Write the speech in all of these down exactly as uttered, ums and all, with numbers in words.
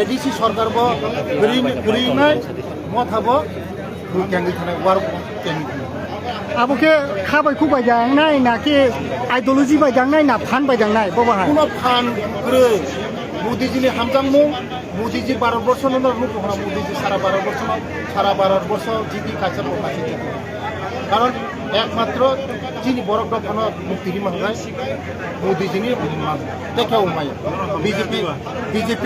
A D C sorkar bo kwrwi, kwrwi wngnai, motha bo kwrwi kengwi thanai, war kengwi thanai. Abo khe kha bai khuk bai jangnai na khe ideology bai jangnai na phan bai jangnai bo bahai? Kuno phan kwrwi. Modiji ni hamjakmung, Modiji Bharat borsho no nukho hwnna, Modiji sara Bharat borsho no, sara Bharat borsho G D kaisa bo kaisa G D. Karon ekmatro chini borok dophano mukti rima hwnkhai Modiji ni man, tei khe umai. B J P, B J P,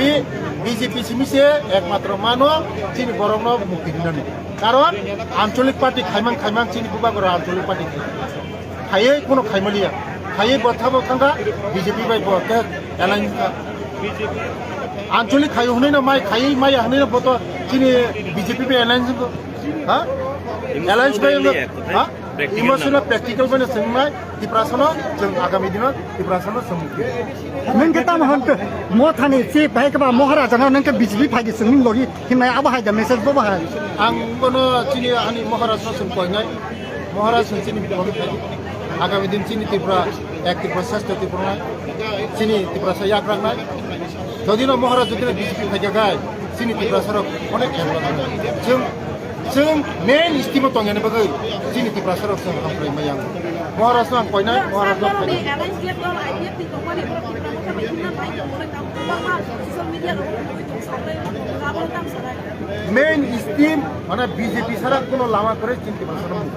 B J P simi se ekmatro mano chini borokno mukti rinani. Karon ancholik party khaimang khaimang chini bubagora ancholik party khai. Khaiwi kuno khaimaliya. Khaiwi bo thabo thangkha B J P bai bo khe alliance kha. Ancholik khaio hwnwi no mai khaiwi maya hwnwi no bo to chini B J P bai alliance kha. Ha? Alliance bai wngkha. Ha? Emotional, practical bai no chwng nai Tiprasano chwng agami dino Tiprasano chwng. Nwng khe tamo hwn khe mothani chief bai khe ba Maharajano nwng khe B J P phaidi chwngni logi himnai abo hai da message bo bahai. Ang bono chini ani Maharajno chwng koinai. Maharaj chwng chini bihik phai. Agami din chini Tripura, ek Tripura, sreshto Tripura nai. Chini Tiprasa yakrak nai. Jodi no Maharaj jodi no B J P phaikha gai, chini Tiprasa rok onek develop wngnai. Chwng, chwng main stream o tongya ni bagwi chini Tiprasa rok chwng hamkrai maya. Maharaj no ang koinai, Maharaj no koinai. Main stream, mane B J P sara kuno lama kwrwi chini Tiprasa rok.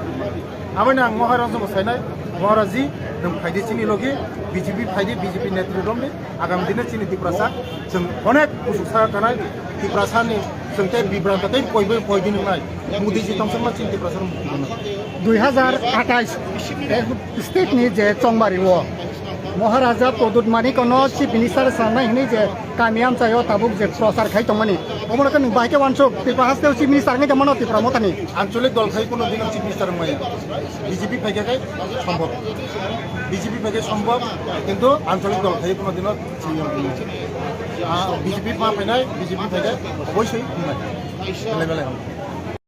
Aboni ang Maharaj no sainai, Maharaj ji, nwng phaidi chini logi, B J P phaidi, B J P netri romdi, agami dino chini Tiprasa, chwng onek kusuk sa kanai, Tiprasa ni chwng tei Bibranka tei koibo koidi nwngnai, Modi ji tongthokma chini Tiprasa no mukti rwnai. Dui hazar athais state ni je chongmari o Maharaja Pradyut Manik no Chief Minister sanai hwnwi je kami amchaio tabuk je prochar khai tongmani, omono khe nwng bahai khe uansuk Tripura hasteo Chief Minister wngwi tongmano Tipra mothani? Ancholik dol khai kuno dino Chief Minister wngmaya. B J P phaikha khai sombhob. B J P phaikha sombhob, kintu ancholik dol khai kuno dino chini wngmaya. Ah, B J P ma phainai, B J P phaikha obosoi wngmaya. Belai belai.